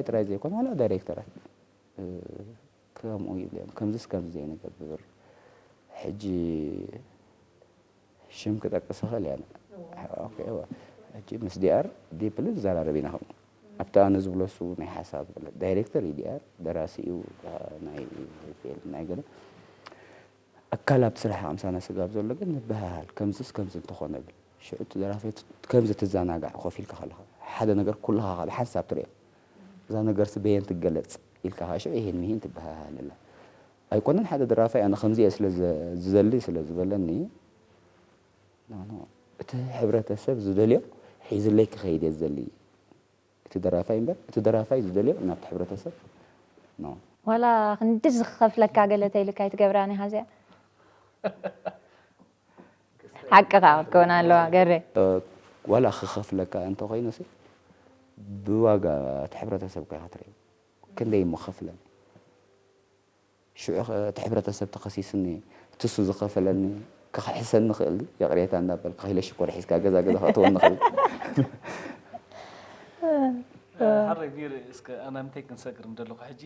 ጥራይ ዘይኮነ ዋላ ዳይሬክተራት ከምኡ ይብሉ እዮም። ከምዚስ ከምዚ ዘይንገብር ሕጂ ሽም ክጠቅስ እኽእል እየ። ሕጂ ምስ ዲኣር ዲፕሊ ዝዘራረብ ኢና። ከምኡ ኣብቲ ኣነ ዝብሎ እሱ ናይ ሓሳብ ዳይሬክተር እዩ፣ ዲኣር ደራሲ እዩ፣ ናይ ፊልም ናይ ገለ ኣካል ኣብቲ ስራሕ ምሳና ስጋብ ዘሎ ግን ንበሃል። ከምዚስ ከምዚ እንተኾነ ብል ሽዑ እቲ ደራፋይ ከምዚ ትዘናጋዕ ኮፍ ኢልካ ከለኻ ሓደ ነገር ኩልኻ ብሓንሳብ ትሪኦ። እዛ ነገርሲ በየን ትገለጽ ኢልካ ከዓ ሽዑ ይሄን ምሂን ትበሃሃል ኣላ። ኣይኮነን ሓደ ደራፋይ ኣነ ከምዚ እየ ስለ ዝደሊ ስለ ዝበለኒ እቲ ሕብረተሰብ ዝደልዮ ሒዝለይ ክኸይድ እየ ዝደሊ። እቲ ደራፋይ እምበር እቲ ደራፋይ ዝደልዮ ናብቲ ሕብረተሰብ ኖ። ዋላ ክንዲ ዝኸፍለካ ገለ ተይልካ ኣይትገብራን ኢኻ እዚኣ። ሓቅኻ ክትከውን ኣለዋ ገሬ። ዋላ ክኸፍለካ እንተኾይኑሲ ብዋጋ እቲ ሕብረተሰብ እኮ ኢኻ ትርእዮ። ክንደይ እሞ ክኸፍለኒ? ሽዑ ኸ እቲ ሕብረተሰብ ተኸሲስኒ እቲ እሱ ዝኸፈለኒ ክኽሕሰኒ ይኽእል ድዩ? ይቕሬታ እንዳበልካ ኪሎ ሽኮር ሒዝካ ገዛ ገዛ ከእትወኒ ይኽእል ድዩ? ሓረግ ቢር እስከ ኣናምተይ ክንሰግር እንደለኹ ሕጂ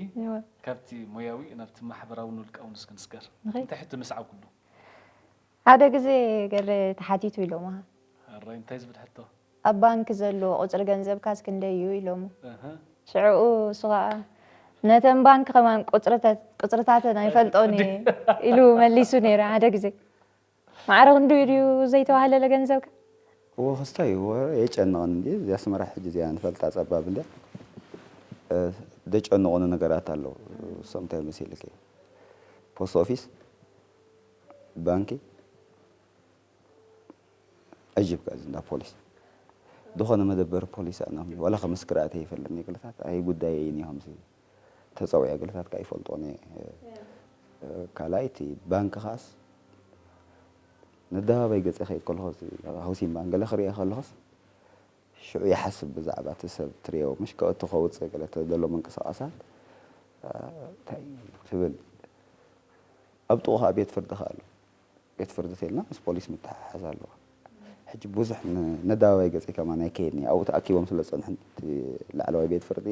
ካብቲ ሞያዊ ናብቲ ማሕበራውን ውልቃውን እስከ ንስገር። እንታይ ሕቶ ምስዓብ ኩሉ? ሓደ ግዜ ገለ ተሓቲቱ ኢሎምኻ። ኣራይ እንታይ ዝብል ሕቶ? ኣብ ባንኪ ዘሎ ቁጽሪ ገንዘብካስ ክንደይ እዩ ኢሎሙ። ሽዑኡ እሱ ኸኣ ነተን ባንኪ ከማን ቁጽርታተን ኣይፈልጦን እየ ኢሉ መሊሱ ነይረ ሓደ ግዜ። ማዕረ ክንድኡ ድዩ ዘይተዋህለለ ገንዘብካ? እወ ክስታይ እወ የጨንቕን እንዲ እዚ ኣስመራ ሕጂ እዚኣ ንፈልጣ ጸባብ እንድያ። ደጨንቑኒ ነገራት ኣለዉ። እሶም እንታይ መሲልኪ? ፖስት ኦፊስ፣ ባንኪ፣ ኣጅብካ እዚ እንዳ ፖሊስ ዝኾነ መደበር ፖሊስ ኣናምኒ ዋላ ከምስክር ኣተ ይፈልኒ ግልታት ኣይ ጉዳይ እይን እዮም ሲ ተጸውዐ ግልታት ካ ይፈልጦን ካልኣይ እቲ ባንክ ኻስ ነዳባባይ ገጸ ከይድ ከለኹ ሃውሲን ባንክ ገለ ክሪኦ ከለኹስ ሽዑ ይሓስብ ብዛዕባ እቲ ሰብ ትሪኦ ምሽ ከእቱ ከውፅእ ገለ ተደሎ ምንቅስቃሳት እንታይ ትብል ኣብ ጥቑ ከዓ ቤት ፍርዲ ከዓ ኣሎ ቤት ፍርዲ ተልና ምስ ፖሊስ ምትሓሓዝ ኣለዋ። ሕጂ ብዙሕ ነዳባባይ ገፂ ከማን ኣይከየድን እየ ኣብኡ ተኣኪቦም ስለ ዝፀንሑ እቲ ላዕለዋይ ቤት ፍርዲ፣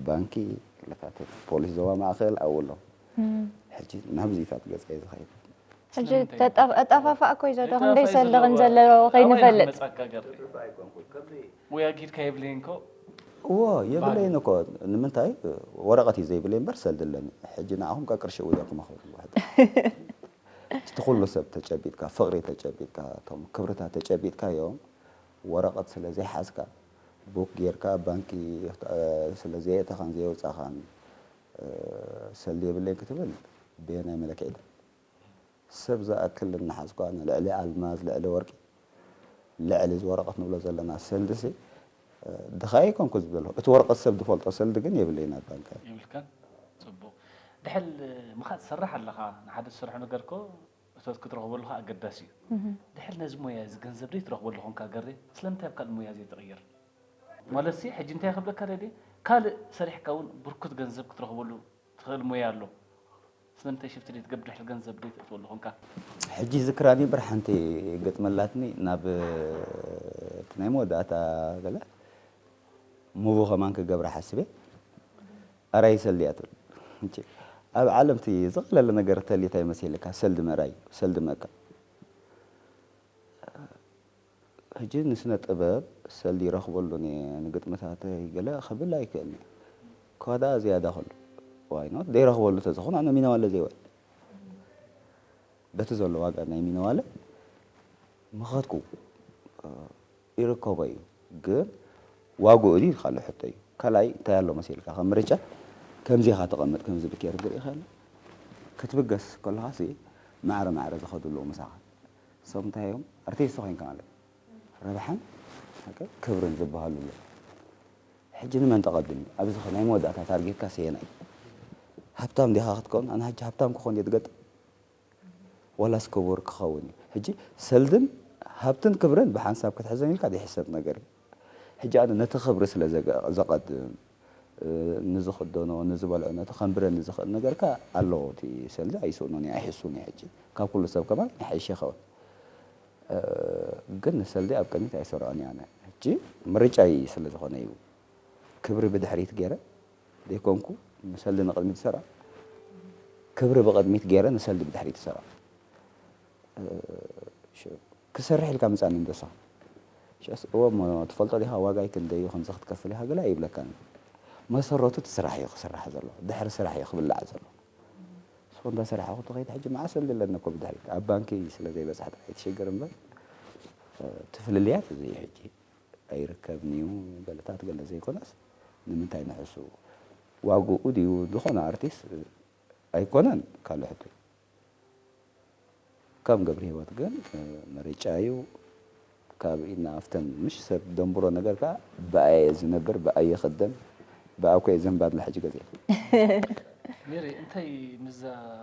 ባንኪ፣ ክፍልታት ፖሊስ ዞባ ማእኸል ኣብኡ ኣለዉ። ሕጂ ናብዚታት ገፀ እየ ዝኸይድ። ሕጂ ተጣፋፋእ እኮ እዩ ዘሎ ክንደይ ሰልዲ ከም ዘለዎ ከይንፈልጥ። ወይ ኣጊድካ የብለይን ኮ እዎ የብለይን እኮ ንምንታይ ወረቐት እዩ ዘይብለይ እምበር ሰልዲ ኣለኒ ሕጂ ንዓኹም ካ ቅርሺ እውደኩም ኣኽብር እቲ ኩሉ ሰብ ተጨቢጥካ፣ ፍቕሪ ተጨቢጥካ፣ እቶም ክብርታት ተጨቢጥካዮም ወረቐት ስለ ዘይሓዝካ፣ ቡክ ጌርካ ባንኪ ስለ ዘየእተኻን ዘየውፃእኻን ሰልዲ የብለይን ክትብል በየናይ መለክዒ? ሰብ ዝኣክል እናሓዝኳ ንልዕሊ ኣልማዝ፣ ልዕሊ ወርቂ፣ ልዕሊ እዚ ወረቐት ንብሎ ዘለና ሰልዲ ሲ ድኻ ኣይኮንኩ ዝብል እቲ ወረቐት ሰብ ዝፈልጦ ሰልዲ ግን የብለይን ኣብ ባንክ። የብልካን? ፅቡቕ። ድሕል ምኻድ ትሰርሕ ኣለኻ፣ ንሓደ ትሰርሖ ነገር እኮ እቶት ክትረኽበሉ ከዓ ኣገዳሲ እዩ። ድሕል ነዚ ሞያ እዚ ገንዘብ ዘይትረኽበሉ ኮንካ ገሬ፣ ስለምንታይ ኣብ ካልእ ሞያ ዘይትቕይር? ማለት ሲ ሕጂ እንታይ ክብለካ ደልየ፣ ካልእ ሰሪሕካ እውን ብርኩት ገንዘብ ክትረኽበሉ ትኽእል ሞያ ኣሎ። ስለምንታይ ሽፍቲ ዘይትገብር ድሕል ገንዘብ ዘይተእትወሉ ኮንካ? ሕጂ ዝክራኒ እምበር ሓንቲ ግጥሚ ኣላትኒ ናብ እቲ ናይ መወዳእታ ገለ ሙቪ ከማን ክገብራ ሓስበ ኣራይ ሰልዲ እያ ትብል። እቺ ኣብ ዓለም እቲ ዝቐለለ ነገር ተልዩ እንታይ መሲልካ ሰልዲ ምእራይ ሰልዲ ምእካብ። ሕጂ ንስነ ጥበብ ሰልዲ ይረኽበሉን እየ ንግጥምታተይ ገለ ክብል ኣይክእልን እየ። ከዳ ዝያዳ ከሎ ዋይ ኖት ዘይረኽበሉ ተዝኾን ኣነ ሚነዋለ ዘይወል በቲ ዘሎ ዋጋ ናይ ሚነዋለ ምኸድኩ ይርከቦ እዩ ግን ዋግኡ ድዩ ካልእ ሕቶ እዩ። ካልኣይ እንታይ ኣሎ መሲልካ ከም ምርጫ ከምዚ ኢኻ ተቐመጥ ከምዚ ኢልካ ርግእ ኢኻ ክትብገስ ከለኻሲ ማዕረ ማዕረ ዝኸዱ ኣለዉ ምሳኻ። እሶም እንታይ እዮም ኣርቲስት ኮይንካ ማለት ረብሓን ክብርን ዝበሃሉ ኣለዉ። ሕጂ ንመን ተቐድም እዩ ኣብዚ ናይ መወዳእታ ታርጌትካ ሰየናይ ሃብታም ዲኻ ክትከውን ኣነ ሕጂ ሃብታም ክኾን እየ ዝገጥም ዋላስ ክቡር ክኸውን እዩ። ሕጂ ሰልድን ሃብትን ክብርን ብሓንሳብ ክትሕዘን ኢልካ ዘይሕሰብ ነገር እዩ። ሕጂ ኣነ ነቲ ክብሪ ስለ ዘቐድም ንዝኽደኖ ንዝበልዖ ነቲ ከንብረኒ ዝኽእል ነገርካ ኣለዎ እቲ ሰልዲ ኣይስእኖን እዩ ኣይሕሱን እዩ ሕጂ ካብ ኩሉ ሰብ ከማን ይሓይሽ ይኸውን ግን ንሰልዲ ኣብ ቅድሚት ኣይሰርዖን እየ ኣነ ሕጂ ምርጫይ ስለ ዝኾነ እዩ ክብሪ ብድሕሪት ገይረ ዘይኮንኩ፣ ንሰልዲ ንቕድሚት ዝሰርዖ፣ ክብሪ ብቕድሚት ገይረ ንሰልዲ ብድሕሪት ዝሰርዖ። እ፣ ሽ-፣ ክሰርሕ ኢልካ ምጻኒ እንዶ ንስኻ። ሽዕስ፣ እወ እሞ ትፈልጦ ዲኻ ዋጋይ ክንደይ እዩ፣ ከምዚ ክትከፍል ኢኻ ገለ ኣይብለካን። መሰረቱ እቲ ስራሕ እዩ ክስራሕ ዘሎ፣ ድሕሪ ስራሕ እዩ ክብላዕ ዘሎ። ንስኹ እንዳሰራሕኹ ተኸይደ ሕጂ መዓስ ሰልዲ ኣለኒ እኮ ብድሕሪት። ኣብ ባንኪ ስለ ዘይበጽሐ ጥራይ ትሽግር እምበር፣ እ፣ እቲ ፍልልያት እዚ እዩ ሕጂ። ኣይርከብን እዩ፣ ገለታት ገለ ዘይኮነስ፣ ንምንታይ ንሕሱ ዋግኡ ድዩ ዝኾነ ኣርቲስት ኣይኮነን ካልእ ሕቶ እዩ። ከም ገብረ ህይወት ግን፣ እ፣ ምርጫ እዩ። ካብ ኢድና ኣፍተን ምሽ ሰብ ደንብሮ ነገር ከኣ ብኣየ ዝነብር፣ ብኣየ ይኽደን፣ ብኣኮ እየ ዘንባድላ ሕጂ ገዜ። ሜሪ፣ እንታይ ምስዛ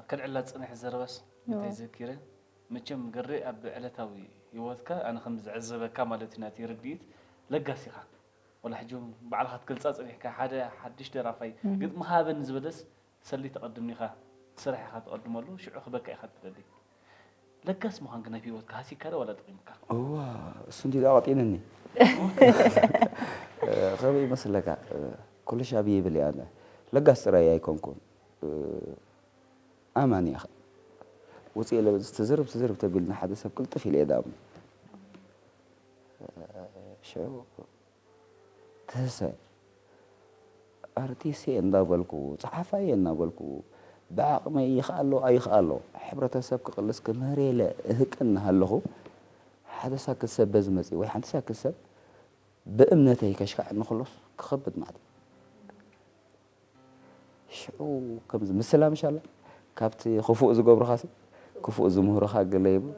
ከልዕላ ዝጸንሐ ዘረባስ እንታይ ዘኪረ? መቸም ገሬ ኣብ ዕለታዊ ህይወትካ ኣነ ከም ዝዕዘበካ ማለት እዩ ናተይ ርድኢት ለጋስ ኢኻ። ወላ ሕጂ እውን ባዕልኻ ትገልጻ ጸኒሕካ ሓደ ሓድሽ ደራፋይ ግጥሚ ሃበኒ ዝበለስ ሰሊ ተቐድም ኢኻ ስራሕ ኢኻ ትቐድመሉ ሽዑ ክበካ ኢኻ ትደሊ። ለጋስ ምዃን ግን ኣብ ህይወትካ ሃሲካ ዶ ዋላ ጠቒምካ? እዋ እሱ እንዲ ዳቐጢንኒ ከመይ ይመስለካ? ኩሉ ሻብ ይብል እየ ኣነ ለጋስ ጥራይ ኣይኮንኩን። ኣማን ኢኻ። ውፅእ ኢለ ትዝርብ ትዝርብ ተቢልና ሓደ ሰብ ቅልጥፍ ኢለ እየ ዳኣሙ። ሽዑ ትህሰ ኣርቲስት እየ እንዳበልኩ፣ ፀሓፋይ እየ እናበልኩ፣ ብዓቕመይ ይኽኣሎ ኣይኽኣሎ ሕብረተሰብ ክቕልስ ክምህር ኢለ እህቅን እናሃለኹ፣ ሓደ ሳክት ሰብ በዚ መፂኡ ወይ ሓንቲ ሳክት ሰብ ብእምነተይ ከሽካዕኒ ከሎስ ክኸብድ ማለት እዩ። ሽዑ ከምዚ ምስላ ምሽ ኣላ ካብቲ ክፉእ ዝገብሩኻሲ ክፉእ ዝምህሩኻ ገለ ይብሉ።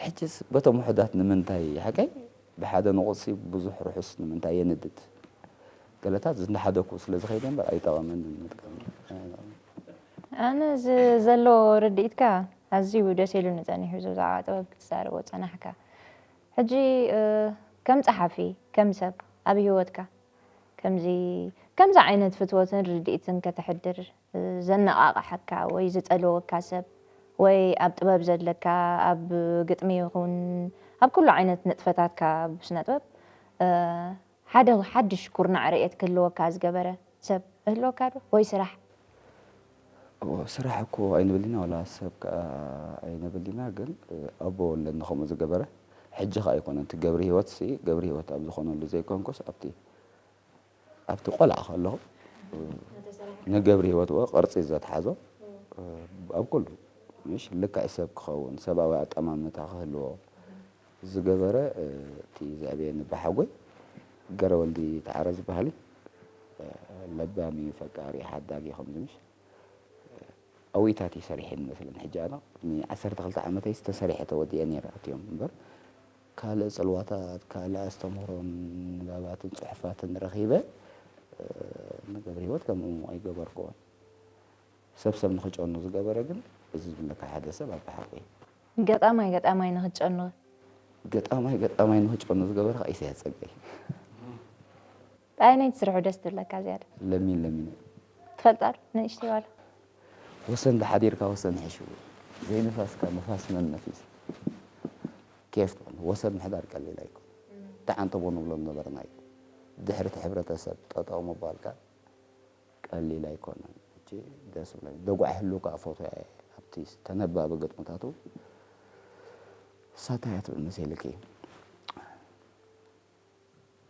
ሕጅስ በቶም ውሑዳት ንምንታይ ሓቀይ ብሓደ ንቑጽሲ ብዙሕ ርሑስ ንምንታይ የንድድ? ገለታት እንዳሓደኩ ስለ ዝኸይደ እምበር ኣይጠቐመንን ምጥቃም። ኣነ እዚ ዘሎ ርድኢትካ ኣዝዩ ደስ ኢሉኒ ጸኒሑ፣ እዚ ብዛዕባ ጥበብ ክትዛረቦ ጸናሕካ። ሕጂ ከም ጸሓፊ፣ ከም ሰብ ኣብ ህይወትካ ከምዚ ከምዚ ዓይነት ፍትወትን ርድኢትን ከተሕድር ዘነቓቕሓካ ወይ ዝጸልወካ ሰብ ወይ ኣብ ጥበብ ዘለካ ኣብ ግጥሚ ይኹን ኣብ ኩሉ ዓይነት ንጥፈታትካ ኣብ ስነ ጥበብ ሓደ ሓድሽ ኩርናዕ ርእየት ክህልወካ ዝገበረ ሰብ እህልወካ ዶ? ወይ ስራሕ? እዎ፣ ስራሕ እኮ ኣይንብል ኢና፣ ዋላ ሰብ ከኣ ኣይንብል ኢና፣ ግን ኣቦ ወለድና ከምኡ ዝገበረ፣ ሕጂ ከኣ ኣይኮነን፣ እቲ ገብረ ህይወትሲ፣ ገብረ ህይወት ኣብ ዝኾነሉ ዘይኮንኩስ፣ ኣብቲ ኣብቲ ቆልዓ ከለኹ ንገብረ ህይወት እዎ ቅርጺ ዘትሓዞ ኣብ ኩሉ ምሽ ልክዕ ሰብ ክኸውን ሰብኣዊ ኣጠማምታ ክህልዎ ዝገበረ እቲ ዘዕበየኒ ኣቦሓጎይ ገረወልዲ ተዓረ ዝበሃል እዩ። ለባም እዩ፣ ፈቃሪ፣ ሓዳጊ ከምዚ ምሽ ኣዊታት እዩ ሰሪሐ መስለኒ። ሕጂ ኣነ ቅድሚ ዓሰርተ ክልተ ዓመተይ ዝተሰሪሐ ተወዲአ ነይረ ኣትዮም እምበር ካልእ ጽልዋታት፣ ካልእ ኣስተምህሮን ንባባትን ጽሑፋትን ረኺበ ንገብረ ህይወት ከምኡ ኣይገበርክዎን። ሰብ ሰብ ንኽጨኑ ዝገበረ ግን እዚ ዝብለካ ሓደ ሰብ ኣባሓጎይ። ገጣማይ ገጣማይ ንኽትጨኑ ገጣማይ ገጣማይ ንኽጨኑ ዝገበረ ከዓ ኢሳያስ ጸጋይ። ኣየነይቲ ስርሑ ደስ ትብለካ ዝያዳ? ለሚን ለሚን። ትፈልጣ ዶ ንእሽተይ ዋላ? ወሰን ተሓዲርካ ወሰን ሕሹ ዘይንፋስካ ንፋስ መን ነፊስ ኬፍ ትኾን ወሰን ምሕዳር ቀሊል ኣይኮን። ተዓንተቦ ንብሎ ነበርና እዩ። ድሕሪ እቲ ሕብረተሰብ ጠጠው ምባልካ ቀሊል ኣይኮነን። ሕጂ ደስ ብለኒ። ደጓዕ ህሉ ከዓ ፎቶ እየ ኣብቲ ተነባቢ ግጥምታቱ ሳታ እያ ትብል መሲልኪ።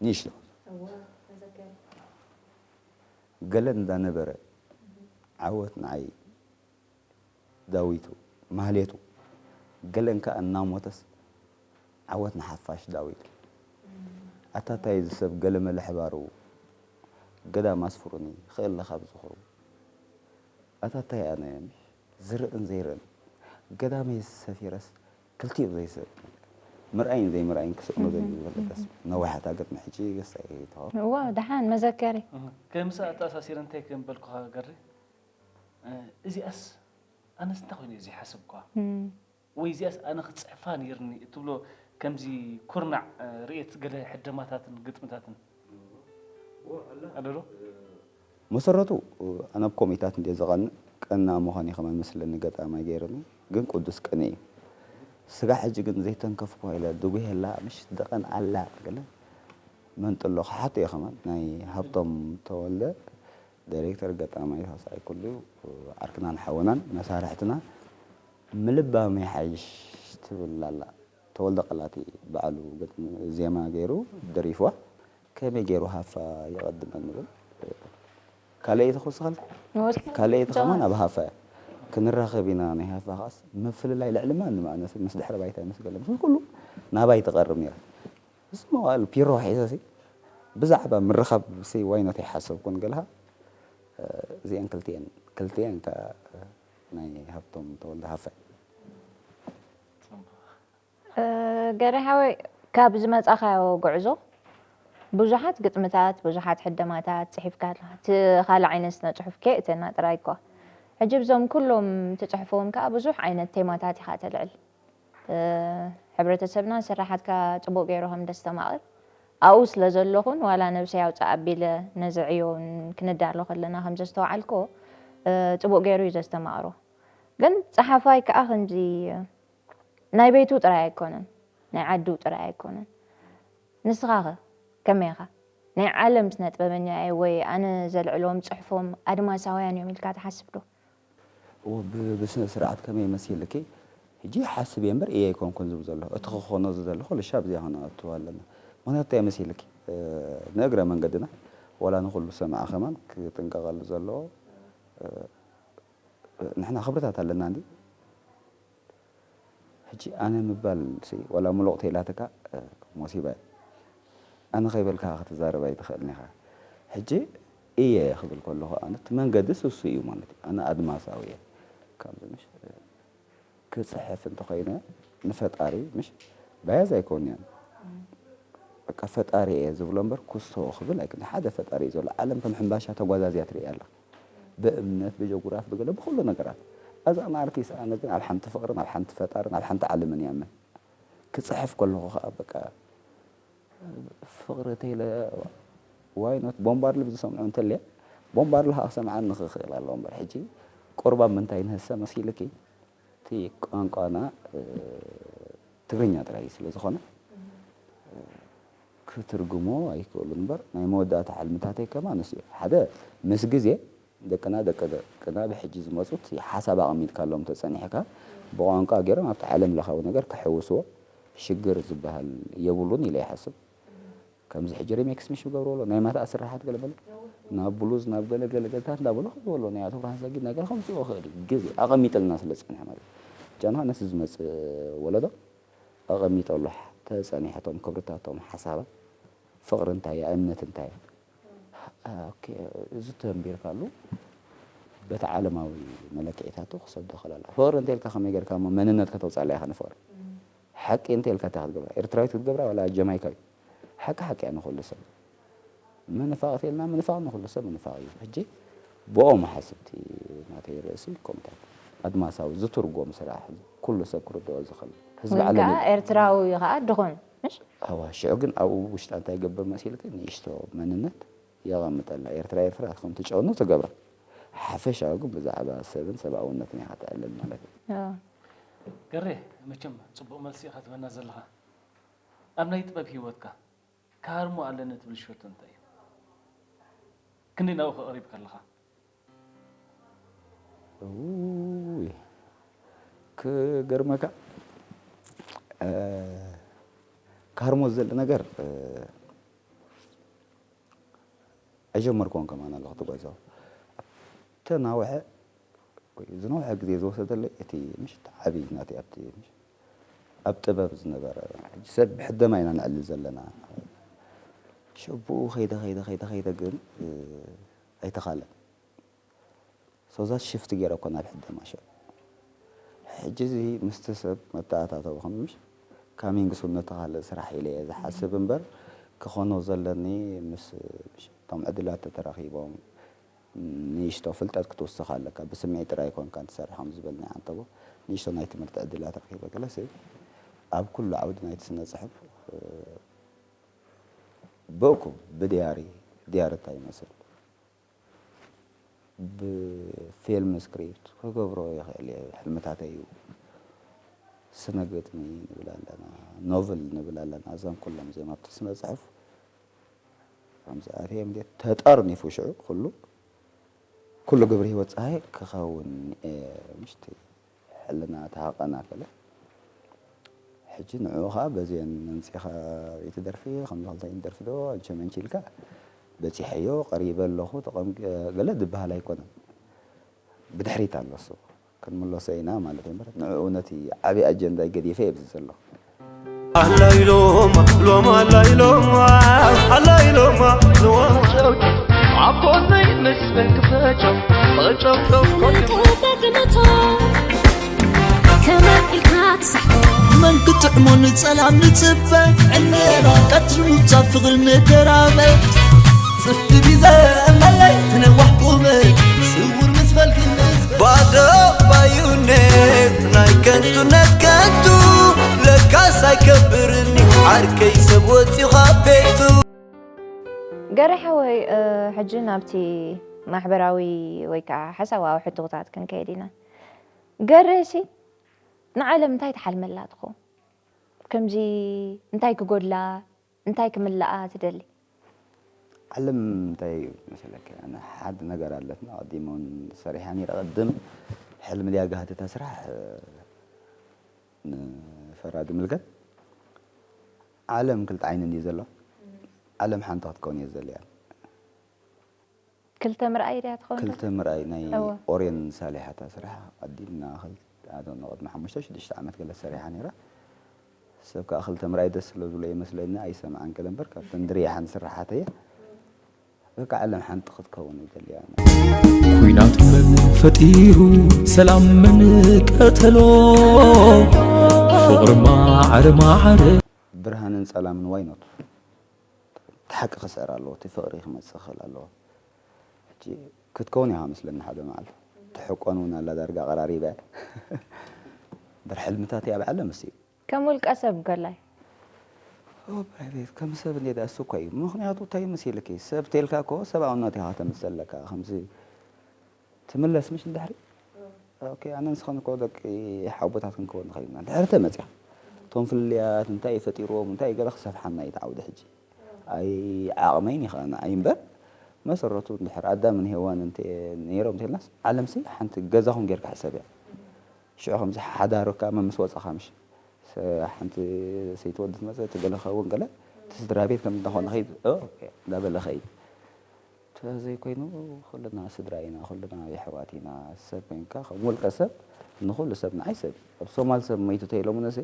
ንእሽቶ ገለ እንዳነበረ ዓወት ንዓይ ዳዊቱ ማህሌቱ ገለን ከኣ እናሞተስ ዓወት ንሓፋሽ ዳዊቱ። ኣታ ታይ እዚ ሰብ ገለመለ ሕባሩ ገዳም ኣስፍሩኒ ክእለ ካብ ዝኽሩ ኣታ ታይ ኣነ ዝርእን ዘይርእን ገዳመይ ሰፊረስ ክልቲኡ ዘይስእ ምርኣይን ዘይምርኣይን ክስእኖ ዘዩ ዝበለተስ ነዋሕታ ገጥሚ ሕጂ ገሳይ ተኸ እዋ ደሓን መዘከሪ እህ፣ ከምሳ ኣተኣሳሲረ እንታይ ከም በልኩኻ ገሪ እ፣ እዚኣስ ኣነስ እንታይ ኮይኑ እየ ዘይሓሰብኳ እም፣ ወይ እዚኣስ ኣነ ክፅሕፋ ነይርኒ እትብሎ ከምዚ ኩርናዕ እ፣ ርእየት ገለ ሕደማታትን ግጥምታትን ኣለዶ መሰረቱ ኣነ ኣብ ኮሚታት እንደ ዝቐንእ ቀና ምዃን እዩ ከማን መስለኒ ገጣማይ ገይርኒ ግን ቅዱስ ቅነ እዩ ስጋ ሕጂ ግን ዘይተንከፍኩ ኢለ ድጉሄላ ምሽ ደቐን ኣላ ገለ መንጥሎ ክሓቶ እየ ከማን ናይ ሃብቶም ተወልደ ዳይሬክተር፣ ገጣማይ፣ ተዋሳኣይ፣ ኩሉ ዓርክናን ሓውናን መሳርሕትና ምልባም ይሓይሽ ትብል ኣላ። ተወልደ ቀላቲ ባዕሉ ግጥሚ ዜማ ገይሩ ደሪፍዋ። ከመይ ገይሩ ሃፋ ይቐድመ ንብል። ካልኣይቲ ክውስኸልካ? ወስከ ካልኣይቲ ጀዋር። ከማን ኣብ ሃፋ እያ። ክንራኸብ ኢና ናይ ሃፋ ኸዓስ ምፍልላይ ልዕሊ ማንም ኣነስ ምስ ድሕሪ ባይታ ምስ ገለ ምስ ኩሉ ናባይ ትቐርብ ነይራ። እዚ መዋእል ፒሮ ሒዘ ሲ ብዛዕባ ምርኻብ ሲ ዋይኖት ይሓሰብ ኮን ገልሃ። እዚአን ክልቲአን ክልቲአን ከ ናይ ሃብቶም ተወልደ ሃፋ። ገሬ ሓወይ፣ ካብ ዝመጻኻዮ ጉዕዞ ብዙሓት ግጥምታት፣ ብዙሓት ሕደማታት ጽሒፍካ ኣለኻ። እቲ ካልእ ዓይነት ስነ ጽሑፍ ከየእተና ጥራይ እኳ። ሕጂ ብዞም ኩሎም ትጽሕፍዎም ከኣ ብዙሕ ዓይነት ቴማታት ኢኻ ተልዕል። ሕብረተሰብና ስራሓትካ ጽቡቕ ገይሩ ከም ደስተማቕር ኣብኡ ስለ ዘለኹን ዋላ ነብሰይ ኣውጽእ ኣቢለ ነዚ ዕዮ ክንዳሎ ከለና ከም ዘስተውዓልክዎ ጽቡቕ ገይሩ እዩ ዘስተማቕሮ። ግን ጸሓፋይ ከኣ ከምዚ ናይ ቤቱ ጥራይ ኣይኮነን፣ ናይ ዓዱ ጥራይ ኣይኮነን። ንስኻኸ ከመይ ኢኻ? ናይ ዓለም ስነ ጥበበኛ እየ ወይ ኣነ ዘልዕሎም ጽሑፎም ኣድማሳውያን እዮም ኢልካ ትሓስብ ዶ? እዎ፣ ብ- ብስነ ስርዓት ከመይ መሲልኪ? ሕጂ ሓስብ እየ እምበር እየ ኣይኮንኩን ዝብል ዘለኹ። እቲ ክኾኖ ዝደለኹ ልሻ ኣብዚኣ ኾነ ኣእትዎ ኣለና። ምኽንያቱ እንታይ መሲልኪ? ንእግረ መንገድና ዋላ ንኹሉ ሰማዒ ከማን ክጥንቀቐሉ ዘለዎ። ንሕና ክብርታት ኣለና እንዲ። ሕጂ ኣነ ምባል ሲ ዋላ ምሉቕ ተይላትካ ሞሲባ እያ። ኣነ ከይበልካ ክትዛረብ ኣይትኽእልን ኢኻ። ሕጂ እየ ክብል ከለኹ ኣነ እቲ መንገዲ ስሱ እዩ ማለት እዩ። ኣነ ኣድማሳዊ እየ። ካብዚ ምሽ ክጽሕፍ እንተኾይነ ንፈጣሪ ምሽ ባያዝ ኣይኮንያን። በቃ ፈጣሪ እየ ዝብሎ እምበር ኩስቶ ክብል ኣይክ ንሓደ ፈጣሪ እዩ ዘሎ። ዓለም ከም ሕምባሻ ተጓዛዝያ ትርኢ ኣላ። ብእምነት ብጀጉራፍ ብገለ ብኹሉ ነገራት። ኣዛ ኣርቲስት ኣነ ግን ኣብ ሓንቲ ፍቕርን ኣብ ሓንቲ ፈጣርን ኣብ ሓንቲ ዓለምን እየ ኣምን። ክጽሕፍ ከለኹ ከዓ በቃ ፍቕሪ ተይለ ዋይኖት ቦምባርሊ ብዝሰምዑ እንተልየ ቦምባርሊ ከዓ ክሰምዓኒ ክኽእል ኣለዎ እምበር ሕጂ ቁርብ ኣብ ምንታይ ንህሰ መሲልኪ እቲ ቋንቋና ትግርኛ ጥራይ ስለ ዝኾነ ክትርጉሞ ኣይክእሉን እምበር ናይ መወዳእታ ሕልምታተይ ከማን ንሱ እዩ። ሓደ ምስ ግዜ ደቅና ደቂ ደቅና ብሕጂ ዝመፁት ሓሳብ ኣቐሚጥካሎም ተፀኒሕካ ብቋንቋ ገይሮም ኣብቲ ዓለም ለኻዊ ነገር ክሕውስዎ ሽግር ዝበሃል የብሉን ኢለ ይሓስብ። ከምዚ ሕጂ ሪሜክስ ምሽ ይገብርዎ ኣለዉ ናይ ማታ ስራሓት ገለ በለ ናብ ብሉዝ ናብ ገለ ገለ ገልታት እንዳበሉ ክገብርዎ ኣለዉ ናይ ኣቶ ብርሃን ሰጊድ ነገር ከምፅዎ ክእል እዩ ግዜ ኣቐሚጥልና ስለ ዝፀንሐ ማለት እዩ ጃንኻ ነቲ ዝመፅእ ወለዶ ኣቐሚጠሉ ተፀኒሐቶም ክብርታቶም ሓሳባት ፍቕሪ እንታይ እያ እምነት እንታይ እያ ኦኬ እዚ ተንቢርካሉ በቲ ዓለማዊ መለክዒታቱ ክሰዶ ክእል ኣሎ ፍቕሪ እንተ ኢልካ ከመይ ጌርካ እሞ መንነት ከተውፅኣላ ኢኻ ንፍቕሪ ሓቂ እንተ ኢልካ እንታይ ክትገብራ ኤርትራዊት ክትገብራ ዋላ ጀማይካዊ ሓቂ ሓቂ እያ ንኹሉ ሰብ ምንፋቕ ተልና ምንፋቕ ንኹሉ ሰብ ምንፋቕ እዩ ሕጂ ብኦም ሓስብቲ ናተይ ርእሲ ከምታት ኣድማሳዊ ዝትርጎም ስራሕ ኩሉ ሰብ ክርድኦ ዝኽእል ህዝቢ ግን ዓለም ከዓ እዩ። ኤርትራዊ ከዓ ድኾን ምሽ ኣዋ ሽዑ ግን ኣብኡ ውሽጣ እንታይ ይገብር መሲልክ ንእሽቶ መንነት የቐምጠላ ኤርትራ ኤርትራ ከም ትጨኑ ትገብራ ሓፈሻዊ ግን ብዛዕባ ሰብን ሰብኣውነትን ኢኻ ትዕልል ማለት እዩ። ኣዎ። ገሬ መቸም ፅቡቕ መልሲ ኢኻ ትበና ዘለኻ ኣብ ናይ ጥበብ ሂወትካ ካርሞ ኣለኒ ትብል ሸቶ እንታይ እዩ ክንደይ ናብኡ ከቕሪብ ከለኻ ውይ ክገርመካ ካርሞ ዘለ ነገር ኣይጀመርኩዎን ከማን ኣለኹ ትጓዛው ተናውሐ ዝነውሐ ግዜ ዝወሰደለይ እቲ ምሽ ዓብይ ናቲ ኣብቲ ኣብ ጥበብ ዝነበረ ሰብ ብሕደማ ኢና ንዕልል ዘለና ሽቡኡ ከይደ ከይደ ከይደ ከይደ ግን ኣይተኻለን ሶዛት ሽፍት ገይረ እኮ ናብ ሕደማ ሽዑ ሕጂ እዚ ምስቲ ሰብ መተኣታተዊ ከምሽ ካሚንግ ሱን ነተኻለ ስራሕ ኢለ እየ ዝሓስብ እምበር ክኾኖ ዘለኒ ምስ እቶም ዕድላት ተተራኺቦም ንእሽቶ ፍልጠት ክትውስኽ ኣለካ ብስምዒት ጥራይ ኮንካ ትሰርሖም ዝበልኒ ኣንተቦ ንእሽቶ ናይ ትምህርቲ ዕድላት ረኺበ ገለሲ ኣብ ኩሉ ዓውዲ ናይቲ ስነ ፅሑፍ ብእኩ ብድያሪ ድያሪ እንታይ ይመስል ብፊልም ስክሪፕት ክገብሮ ይኽእል እየ ሕልምታተይ እዩ ስነ ግጥሚ ንብል ኣለና ኖቭል ንብል ኣለና እዞም ኩሎም እዚኦም ኣብቲ ስነ ፅሑፍ ከምዚ ኣትዮም እንዴ ተጠርኒፉ ሽዑ ኩሉ ኩሉ ግብሪ ህይወት ፀሃይ ክኸውን እየ፣ ምሽቲ ሕልና ተሃቐና ከለ። ሕጂ ንዕኡ ኸዓ በዚአን ነምፂኻ ቤት ደርፊ ከም ዝኽልተ ደርፊ ዶ፣ ኣንቸ መንቸ ኢልካ በፂሐዮ፣ ቀሪበ ኣለኹ፣ ተቐም-፣ ገለ ዝበሃል ኣይኮነን። ብድሕሪት ኣሎ እሱ። ክንምለሶ ኢና ማለት እዩ እምበር፣ ንዕኡ ነቲ ዓብዪ ኣጀንዳይ ገዲፈ እየ ኣብዚ ዘለኹ። ኣላይሎማ ሎማ ኣላይሎማ ኣላይሎማ ሎማ ኣብ ጎነይ ምስ በንክፈጨው ፈጨው ፈጨው ፈጨው ከመይ ኢልካ ትስሕቦ መን ክጥዕሞ ንጸላም ንጽበ ዕንጌራ ቀትሪ ኑታ ፍቕሪ ንደራበ ጽፍቲ ቢዘ መለይ ትነዋሕ ቁመ ስውር ምስ ፈልኪ ምስ ባዶ ባዩኔ ናይ ከንቱነት ከንቱ ለካስ ኣይከብርን ዓርከይ ሰብ ወፂኡ ካብ ቤቱ ገሬ ሓወይ ሕጂ ናብቲ ማሕበራዊ ወይ ከዓ ሓሳባዊ ሕቶታት ክንከይድ ኢና። ገሬሲ ንዓለም እንታይ ትሓልመላ ትኸውን? ከምዚ እንታይ ክጎድላ እንታይ ክምልኣ ትደሊ? ዓለም እንታይ እዩ መሰለኪ፣ ኣነ ሓደ ነገር ኣለትና ቀዲመ እውን ሰሪሓ ነይረ። ቅድም ሕልሚ ድያ ጋህቲ እታ ስራሕ ንፈራዲ ምልከት ዓለም ክልተ ዓይኒ እንዲ ዘሎ ዓለም ሓንቲ ክትከውን እየ ዘልያ። ክልተ ምርኣይ ድያ ትኸውን? ክልተ ምርኣይ ናይ ኦሬን ሳሊሓታ ስራሕ ኣዲልና ንቅድሚ ሓሙሽተ ሽዱሽተ ዓመት ገለ ሰሪሓ ነይራ። ሰብ ከዓ ክልተ ምርኣይ ደስ ስለ ዝብሎ ይመስለኒ ኣይሰምዓን ገለ እምበር ካብተን ድርያሓን ስራሓት እየ። በቃ ዓለም ሓንቲ ክትከውን ይደልያ። ኩናት መን ፈጢሩ ሰላም መን ቀተሎ ፍቕሪ ማዕረ ማዕረ ብርሃንን ጸላምን ዋይኖት እቲ ሓቂ ክስዕር ኣለዎ፣ እቲ ፍቕሪ ክመጽእ ክኽእል ኣለዎ። ሕጂ ክትከውን ኢኻ መስለኒ ሓደ መዓልቲ። ትሕቆን እውን ኣላ ዳርጋ ቀራሪበ። እምበር ሕልምታት እያ ብዓለም እስዩ። ከም ውልቀ ሰብ ገላይ። ኦ፣ ፕራይቬት ከም ሰብ እንዴ ዳእሱ እኮ እዩ። ምኽንያቱ እንታይ መሲልኪ? ሰብ ተልካ እኮ ሰብኣውነት ኢኻ ተምጽእ ኣለካ። ከምዚ ትምለስ ምሽ ንድሕሪ? ኦኬ፣ ኣነ ንስኻን እኮ ደቂ ሓቦታት ክንከውን ንኽእል ኢና። ድሕሪ ተመፅያ እቶም ፍልልያት እንታይ ፈጢሮም እንታይ ገለ ክሰፍሓና እዩ ተዓውደ ሕጂ። ኣይ ዓቕመይን ይኸኣና ኣይ እምበር መሰረቱ እንድሕር ኣዳምን ሄዋን እንተ ነይሮም እንተልናስ ዓለምሲ ሓንቲ ገዛኹም ጌርካ ሕሰብ እያ። ሽዑ ከምዚ ሓዳርካ መምስ ወፃኻ ምሽ ሓንቲ ሰይቲ ወዲ ትመፀ እቲ ገለ ክኸውን ገለ እቲ ስድራ ቤት ከም እንዳኾነ ኸይድ እንዳበለ ኸይድ። ተዘይኮይኑ ኩልና ስድራ ኢና፣ ኩልና የሕዋት ኢና። ሰብ ኮይንካ ከም ውልቀ ሰብ ንኹሉ ሰብ ንዓይ ሰብ እዩ። ኣብ ሶማል ሰብ መይቱ ተይሎምነሲ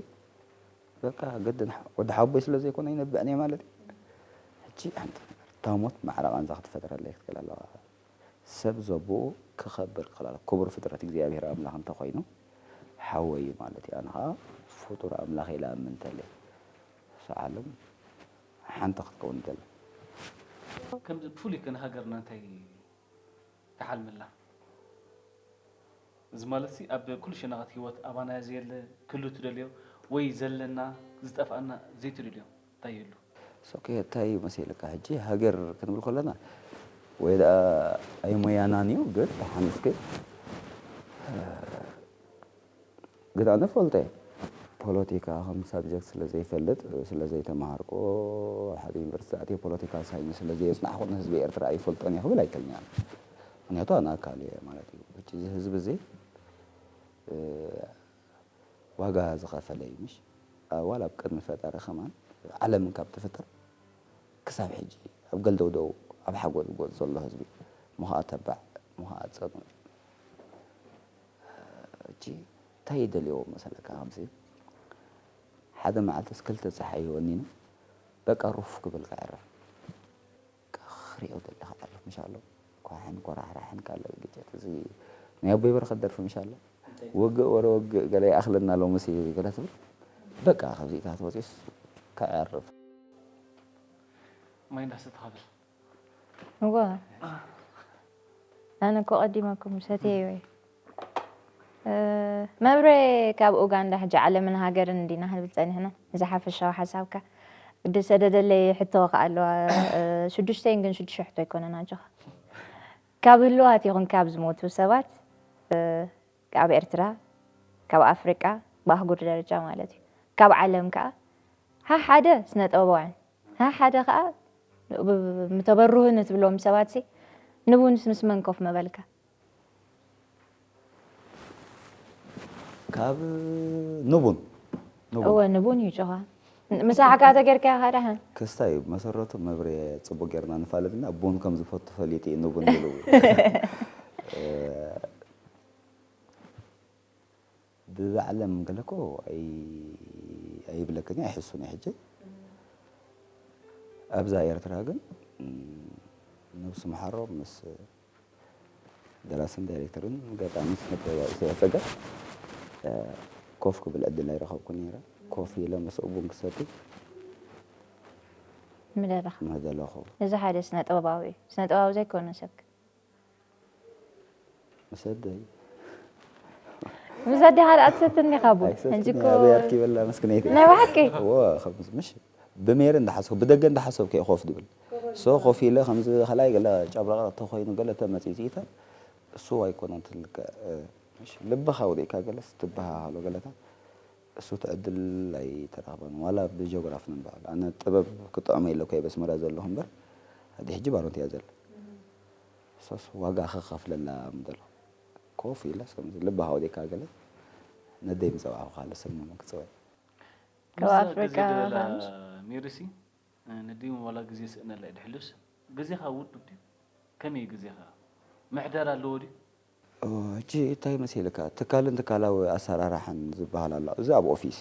በቃ ግድን ወዲ ሓቦይ ስለ ዘይኮነ ይነብዕን እየ ማለት እዩ። ሕጂ ሓንቲ ነገር እታ ሞት ማዕረ ቃንዛ ክትፈጥረለይ ክትክእል ኣለዋ። ሰብ ዘቦኡ ክኸብር ክኽእል ኣለዎ። ክቡር ፍጥረት እግዚኣብሔር ኣምላኽ እንተኾይኑ ሓወይ እዩ ማለት እዩ። ኣነ ኸዓ ፍጡር ኣምላኽ ኢለ እኣምን እንተለይ እሱ ዓለም ሓንቲ ክትከውን ይደሊ። ከምዚ ብፍሉይ ከ ንሃገርና እንታይ ትሓልምላ? እዚ ማለት ሲ ኣብ ኩሉ ሸነኻት ህይወት ኣባና ዘየለ ክህሉ ትደልዮ ወይ ዘለና ዝጠፍኣና ዘይትደልዮ እንታይ ይህሉ? ሶኬ እንታይ መሲልካ ሕጂ ሃገር ክንብል ከለና ወይ ደኣ ኣይሞያናን እዩ ግን ብሓንስ ግን ግን ኣነ ፈልጦ እየ ፖለቲካ ከም ሳብጀክት ስለ ዘይፈልጥ ስለ ዘይተማሃርኩ ሓደ ዩኒቨርሲቲ ኣትየ ፖለቲካል ሳይንስ ስለ ዘየፅናሕኩ ንህዝቢ ኤርትራ ኣይፈልጦን እየ ክብል ኣይክእልን እየ ኣነ። ምክንያቱ ኣነ ኣካል እየ ማለት እዩ። ሕጂ እዚ ህዝቢ እዚ ዋጋ ዝኸፈለ እዩ ምሽ ዋላ ኣብ ቅድሚ ፈጣሪ ከማን ዓለም ካብ ትፍጠር ክሳብ ሕጂ ኣብ ገልደውደው ኣብ ሓጎዝጎዝ ዘሎ ህዝቢ ምዃ ተባዕ ምዃ ፀኑዕ እጂ እንታይ ይደልዎ መሰለካ ከምዚ ሓደ መዓልትስ ክልተ ፀሓይ ወኒኑ በቃ ሩፍ ክብል ክዕረፍ ክሪኦ ዘለካ ዕርፍ ምሻሎ ኳሕን ኮራሕራሕን ካለ ግጭት እዚ ናይ ኣቦይ በረኸት ደርፊ ምሻሎ ውግእ ወረ ውግእ ገለ ይኣኽለና ሎምሲ ገለ ትብል በቃ ካብዚታት ወፂስ ከዕርፍ ማይ እንዳሰተኻ ብል እወ ኣነ እኮ ቀዲመኩም ሰትየ ወይ መብሬ ካብ ኡጋንዳ ሕጂ ዓለምን ሃገርን እንዲና ክንብል ጸኒሕና። እዚ ሓፈሻዊ ሓሳብካ ዝሰደደለይ ሕቶ ከኣ ኣለዋ። ሽዱሽተይን ግን ሽዱሽተ ሕቶ ኣይኮነን ኣጆኻ። ካብ ህልዋት ይኹን ካብ ዝሞቱ ሰባት ኣብ ኤርትራ፣ ካብ ኣፍሪቃ ብኣህጉር ደረጃ ማለት እዩ። ካብ ዓለም ከኣ ሓሓደ ስነ ጥበባውያን፣ ሓሓደ ከኣ ምተበርሁኒ ትብሎም ሰባትሲ ንቡንስ ምስ መን ኮፍ ምበልካ? ካብ ንቡን ንቡን እወ ንቡን እዩ ጭኻ። ምሳሕ እካ ተጌርካ ኢኻ ደሓን። ክስታይ መሰረቱ መብሬ ጽቡቅ ጌርና ንፋለጥና ቡን ከም ዝፈቱ ፈሊጡ እዩ ንቡን ዝብሉ። ብባዕለም ገለኮ ኣይብለክን ኣይሕሱን ሕጂ ኣብዛ ኤርትራ ግን ነብሱ መሓሮ ምስ ደራስን ዳይሬክተርን ገጣሚ ስነጥበባዊ ኢሳያስ ጸጋ ኮፍ ክብል ዕድል ኣይረኸብኩ ነይረ። ኮፍ ኢለ ምስኡ ቡን ክሰቲ ምደለኻ ምደለኹ። እዚ ሓደ ስነ ጥበባዊ እዩ። ስነ ጥበባዊ ዘይኮነ ሰብክ ምሰደይ ምሰደይ ካልኣት ሰትኒ ካቡ ኣይሰትኒ ሕጂ እኮ ኣበይ ኣርኪበላ መስክነይቲ ናይ ብሓቂ እዎ ከምስ ምሽ ብሜረ እንዳሓሰብኩ ብደገ እንዳሓሰብኩ እየ ኮፍ ድብል ሶ ኮፍ ኢለ ከምዚ ከላይ ገለ ጨብረቕረቕ ተኮይኑ ገለ ተመፂፂኢተ እሱ ኣይኮነን ትልከ ልብኻ ወዲእካ ገለስ ትበሃሃሎ ገለታት እሱ ትዕድል ኣይተረኽበን ዋላ ብጂኦግራፊ ንበሃል ኣነ ጥበብ ክጥዕሞ ኢለ ኮየ በስመራ ዘለኹ እምበር ኣዲ ሕጂ ባሮንት እያ ዘለ ሶስ ዋጋ ከኸፍለላ ምደሎ ኮፍ ኢለስ ከምዚ ልብኻ ወዲእካ ገለ ነደይ ምፀዋዕኹ ካልእ ሰብ ንመን ክፅውዕ ካብ ኣፍሪቃ ሜሪሲ ንዲም ዋላ ግዜ ስእነላ እዩ ድሕሉስ ግዜኻ ውዱብ ድዩ ከመይ ግዜኻ ምሕደር ኣለዎ ድዩ ሕጂ እንታይ መሲልካ ትካልን ትካላዊ ኣሰራርሓን ዝበሃል ኣሎ እዚ ኣብ ኦፊስ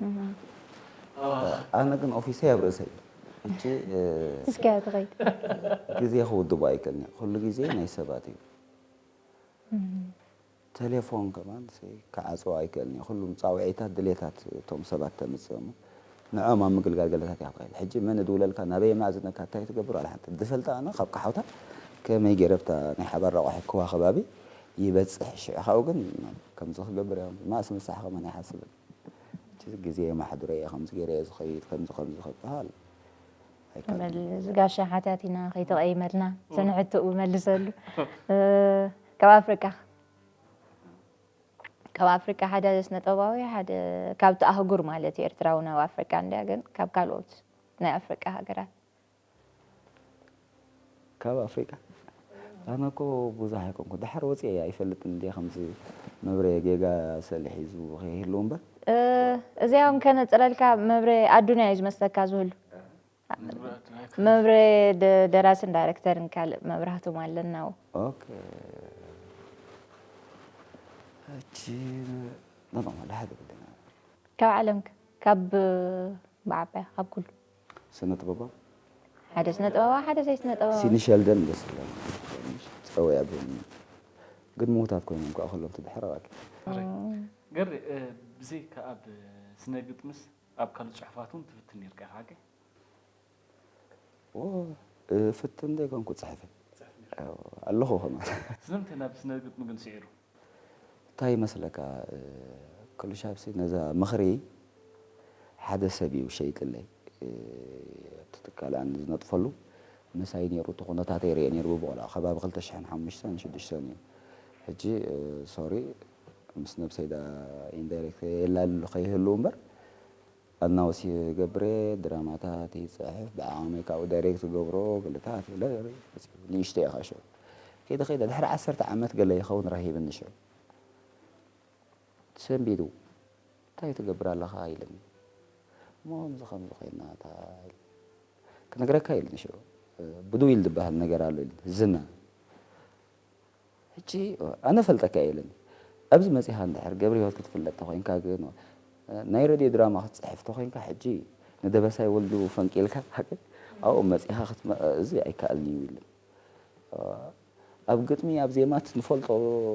እዩ ኣነ ግን ኦፊሰይ ኣብ ርእሰይ እዩ ሕጂ እስኪያ ትኸይድ ግዜ ክውድቦ ኣይክእልን እዩ ኩሉ ግዜ ናይ ሰባት እዩ ቴሌፎን ከማን ክዓፅዎ ኣይክእልን እዩ። ኩሉም ፃውዒታት ድሌታት እቶም ሰባት ተምፅእ እሞ ንዕኦም ኣብ ምግልጋል ገለታት እያ ትኽእል። ሕጂ መን እድውለልካ ናበይ የማእዝነካ እንታይ ትገብር ዋላ ሓንቲ ዝፈልጣ ኣነ ካብ ካሓውታ ከመይ ገይረ ብታ ናይ ሓባር ኣቑሑ ክዋ ከባቢ ይበፅሕ ሽዑ ካብኡ ግን ከምዚ ክገብር እያ ማእስ ምሳሕ ከማን ኣይሓስብን። ሕጂ ግዜ የማሕድሮ እየ ከምዚ ገይረ እየ ዝኸይድ ከምዚ ከምዚ ክበሃል ኣይከኣልን። ዝጋሻ ሓትያት ኢና ከይተቐይመልና ዘንሕትኡ መልሰሉ ካብ ኣፍሪቃ ካብ ኣፍሪቃ ሓደ ስነጠባዊ ሓደ ካብቲ ኣህጉር ማለት እዩ ኤርትራዊ ናብ ኣፍሪቃ እንድያ ግን ካብ ካልኦት ናይ ኣፍሪቃ ሃገራት ካብ ኣፍሪቃ ኣነ እኮ ብዙሕ ኣይኮንኩ ድሓር ወፅየ ኣይፈልጥን እንዲ ከምዚ መብረ ጌጋ ሰሊ ሒዙ ከይህልው እምበር እዚኣ እውን ከነፅለልካ መብረ ኣዱንያ እዩ ዝመስለካ ዝህሉ መብሬ ደራስን ዳይሬክተርን ካልእ መብራህቶም ኣለና። ኦኬ እቺ ነባማ ዳሓ ግብልና ካብ ዓለም ካብ ብዓባያ ካብ ኩሉ ስነ ጥበባ ሓደ ስነ ጥበባ ሓደ ዘይስነ ጥበባ ሲኒ ሸልደን ደስ ይብለኒ ጸወያ ብኒ ግን ምውታት ኮይኖም ከዓ ከሎም ትድሕረ ባኪ ገሪ ብዘይካ ኣብ ስነ ግጥምስ ኣብ ካልእ ጽሑፋት እውን ትፍትን ነርካ ኢኻ ሓቂ ፍትን ዘይኮንኩ ፅሕፈ ኣለኹ ከማን ስለምንታይ ናብ ስነ ግጥሚ ግን ስዒሩ እንታይ ይመስለካ ክሉሻብሲ ነዛ ምኽሪ ሓደ ሰብ እዩ ሸይጥለይ ኣብቲ ትካል ኣነ ዝነጥፈሉ ምሳይ ነይሩ እቲ ኩነታተይ ርእየ ነይሩ ብቆልዓ ከባቢ ክልተ ሽሕን ሓሙሽተን ሽዱሽተን እዩ ሕጂ ሶሪ ምስ ነብሰይ ዳ ኢንዳይሬክት የላሉ ከይህሉ እምበር ኣናውስ ይገብር እየ፣ ድራማታት ይፅሕፍ፣ ብዓቕመይ ካብኡ ዳይሬክት ዝገብሮ ገለታት ገለ ንእሽተይ እየ ካብ ሽዑ። ከይደ ከይደ ድሕሪ ዓሰርተ ዓመት ገለ ይኸውን ረኺብኒ ሽዑ። ሰንቢዱ እንታይ ትገብር ኣለኻ ኢለኒ። እሞ ከምዚ ከምዚ ኮይና እታ ክነግረካ ኢልኒ ሽዑ። ብድዊል ዝበሃል ነገር ኣሎ ኢልኒ። ዝና። ሕጂ ኣነ ፈልጠካ እየ ኢለኒ ኣብዚ መፂኻ እንድሕር ገብረ ህይወት ክትፍለጥ ተኮይንካ ግን ናይ ረድዮ ድራማ ክትፅሕፍ ተኮይንካ ሕጂ ንደበሳይ ወልዱ ፈንቂልካ ሓቂ ኣብኡ መፂኻ ክትመ- እዚ ኣይከኣልን እዩ ኢለኒ ኣብ ግጥሚ ኣብ ዜማ እቲ ንፈልጦ